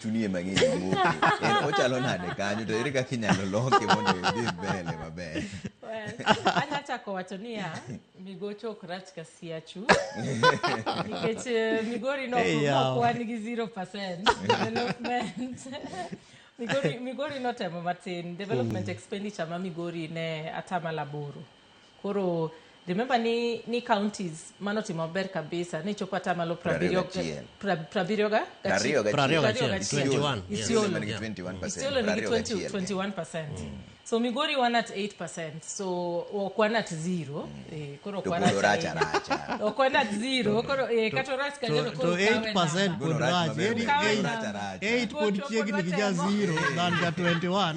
Chunie mang'eny wuoke. En ochalo nade kanyo to ere kaka inyalo loke mondo idhi mbele maber? Well, anya chako wacho niya, Migocho ok rach ka siachu nikech Migori no Hey, yawa. wan gi 0% development. Migori notemo matin development expenditure ma Migori ne 8%. Koro remember ni counties manotimo maber kabisa ne chopo atamalo 71. 70 ga 21. 21, 21. yes. Isiolo. Manigi 21%. Isiolo nigi 21. 21%. So Migori wan at 8%. So ok wan at 0. Koro ok To wan pod at orach ahinya. aracha. Ok wan at 0. Koro kata orach kanyo To to koro kawe 8% namba. pod Golo rach rach. maber Eri ber. Kawe eight- Rach namba. aracha. 8 pod Gocho pod chiegni gi ja watemo. 0 than ja 21.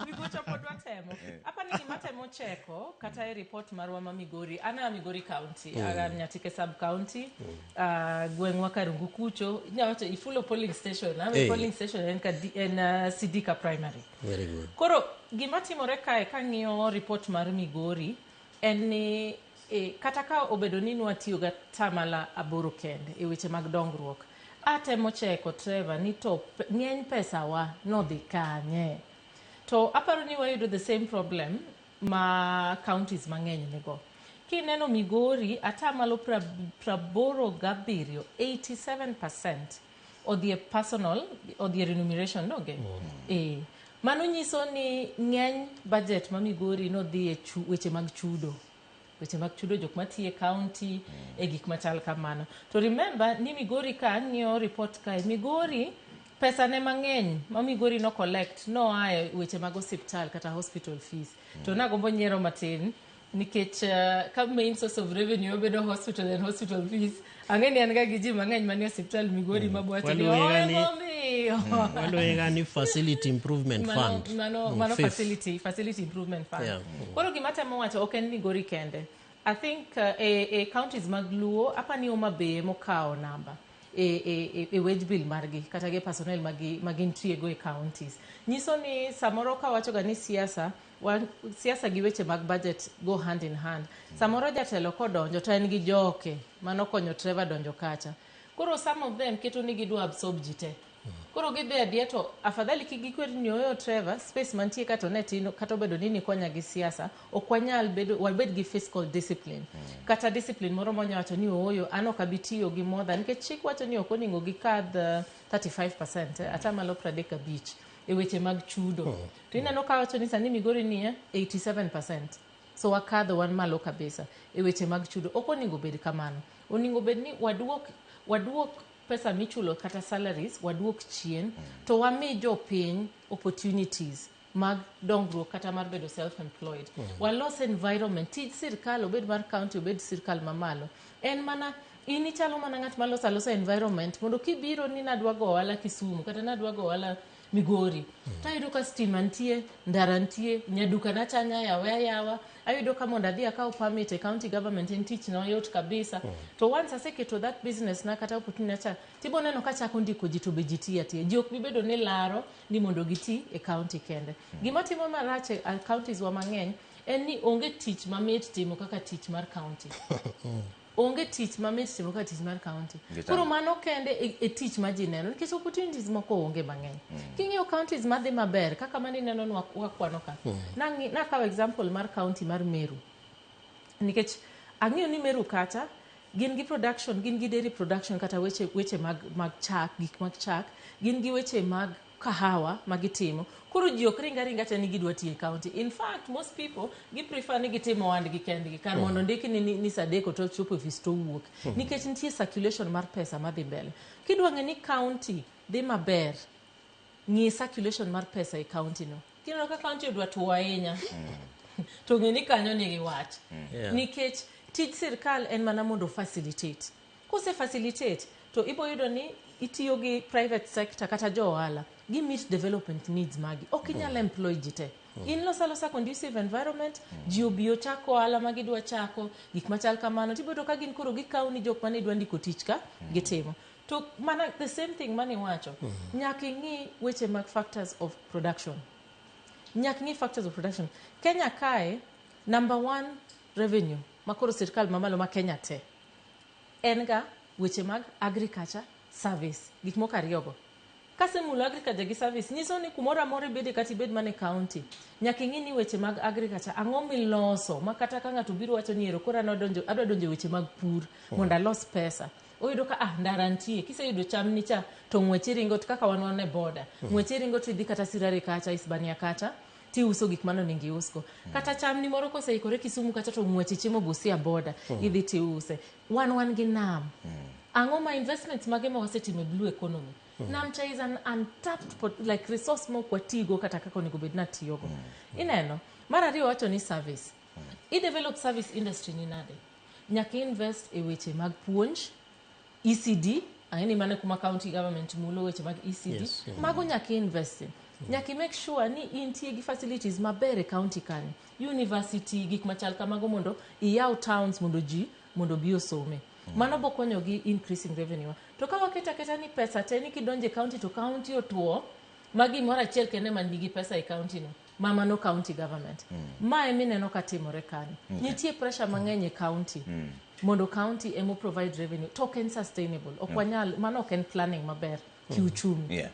Migocho pod watemo. Apa ni gima temo cheko kata e report marwa ma Migori. An a Migori County, an Nyatike sub county. Gweng'wa Karungu kucho. Inyalo wacho Ifulo polling station. Ame polling station en ka en Sidika Primary. Very good. Koro gima timore kae kang'iyo report mar Migori en ni kata ka obedo ni nwatiyo ga 8% kende e weche mag dongruok, atemo cheko Trevor ni to ng'eny pesawa nodhi kanye. To aparo ni wayudo the same problem ma counties mang'eny nigo. Kineno Migori, 87%, 87% odhi e personal, odhi e remuneration noge. Mano nyiso ni ng'eny budget ma Migori nodhi e weche mag chudo. Weche mag chudo jok matiyo e county, e gik machal kamano. To remember ni Migori ka ang'iyo report kae, Migori pesa ne mang'eny ma Migori no collect noa e weche mag osiptal kata hospital fees. To nagombo nyiero matin nikech ka main source of revenue obedo hospital and hospital fees, ang'e ni an ga gi ji mang'eny manie osiptal Migori mabwacho ni Waluonge ni- "Oe momiyo." Waluonge ga ni facility improvement Mano, fund. mano, mano FIF. facility improvement fund. Koro gima temo wacho ok en Migori kende. I think e counties mag Luo, apa ni Homa Bay emokawo namba e wage bill margi kata gi personnel magintie go e counties. Nyiso ni samoro kawacho ga ni siasa, siasa gi weche mag budget go hand in hand. Samoro jatelo kodonjo to en gi joke mano konyo Trevor donjo kacha. Koro some of them keto ni gidwa absorb ji te. Koro gidhi adhiya to afadhali kik gikwer ni oyo Trevor space mantie ka to ne tin kata obedo ni nikonya gi siasa ok wanyal bedo wabed gi fiscal discipline. Kata discipline moro monya wacho ni ooyo an ok abi tiyo gi more than nikech chik wacho ni ok onego gikadh 35%, 35% e weche mag chudo. To ineno ka wacho ni sani Migori ni 87%. So wakadho wan malo kabisa e weche mag chudo. Ok onego bed kamano. Onego bed ni waduok pesa michulo kata salaries waduok chien to wami jopiny opportunities mag dongruok kata mar bedo self-employed. Walos environment, tij sirkal obed mar county obed sirkal mamalo. En mana in ichalo mana ng'at maloso alosa environment mondo kibiro ni nadwa go ohala Kisumu kata nadwa go ohala Migori. To ayudo ka stima nitie, ndara nitie, nyaduka na chanya yawe ayawa, ayudo ka mondo adhi akaw permit e county government en tich na yot kabisa. To once aseketo that business na kata opportunity cha, tibo neno ka chako ndiko ji to be ji tiyo atiya. Ji ok bi bedo ni laro ni mondo giti e county kende. Gima timo marach e counties wa mang'eny en ni onge tich mamit timo kaka tich mar county. Onge tich mamit timo kaka tich mar county. Koro mano kende e tich ma ji neno nikech opportunities moko onge mang'eny. King'iyo counties madhi maber kaka mane ineno ni wakwano ka. Nakawo example mar county mar Meru. Nikech ang'iyo ni Meru kacha gin gi production, gin gi dairy production kata weche mag chak, gik mag chak, gin gi weche mag kahawa magitimo. Koro ji ok ring aringa te ni gidwa tiyo e county. In fact, most people gi prefer ni gitimo ohandgi kendgi kar mondo ndiki ni saa adek to chopo e ofis to owuok. Nikech nitie circulation mar pesa madhi mbele. Kidwa ng'e ni county dhi maber, ng'i circulation mar pesa e county no. Kineno ka county odwa tuo ahinya, to ng'e ni kanyo nigi wach. Nikech tij sirkal en mana mondo facilitate. Kose facilitate, to ibo yudo ni itiyo gi private sector kata jo ohala, gi meet development needs magi. Ok inyal employ ji te. In loso alosa conducive environment, ji obi ochako ohala ma gidwa chako, gik machal kamano, tibo yudo ka gin koro gikawo ni jok mane dwa ndiko tich ka, gitimo. To mana the same thing mane iwacho, nyaka ing'i weche mag factors of production. Nyaka ing'i factors of production. Kenya kae, number one revenue, makoro sirkal mamalo ma Kenya te, en ga weche mag agriculture service, gik moko ariyogo. Kasemulo agriculture gi service, nyiso ni kumoro amora ibede kata ibed mana e county, nyaka ing'i ni weche mag agriculture ang'o miloso ma kata ka ng'ato biro wacho ni ero koro an adwa donjo e weche mag pur mondo alos pesa. Oyudo ka ndara nitie, kiseyudo cham ni cha to ng'wech iringo to kaka wan e border. Ng'wech iringo to idhi kata Sirare kacha, Isebania kacha, tiuso gik mane onego iusgo. Kata cham ni moro koseikore Kisumu kacha to ng'wech ichimo Busia border, idhi tiuse. Wan gi nam. Ang'o ma investments mage ma wasetimo e blue economy? Nam cha is an untapped like resource ma ok watigo kata kaka onego bed natiyogo. Ineno? Mar ariyo wacho ni service. I develop service industry ni nade? Nyaka invest e weche mag puonj, ECD, ang'e ni mano kuma county government mulo weche mag ECD. Yes. Mago nyaka invest in. Nyaka make sure ni intie gi facilities maber e county kanyo. University, gik machal kamago mondo iyaw towns mondo ji mondo obi osome. Mano bo konyo gi increasing revenue. To ka waketo aketa ni pesa te ni kidonjo e county to county otuo, ma gimoro achiel kende man nigi pesa e county no, ma mano county government. Ma emineno ka timore kanyo. Nitie pressure mang'eny e county. Mondo county emo provide revenue. To ok en sustainable. Ok wanyal, mano ok en planning maber kiuchumi.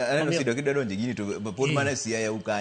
Aneno Sido kidwa donjo e gini to pod mana Siaya u kanyo.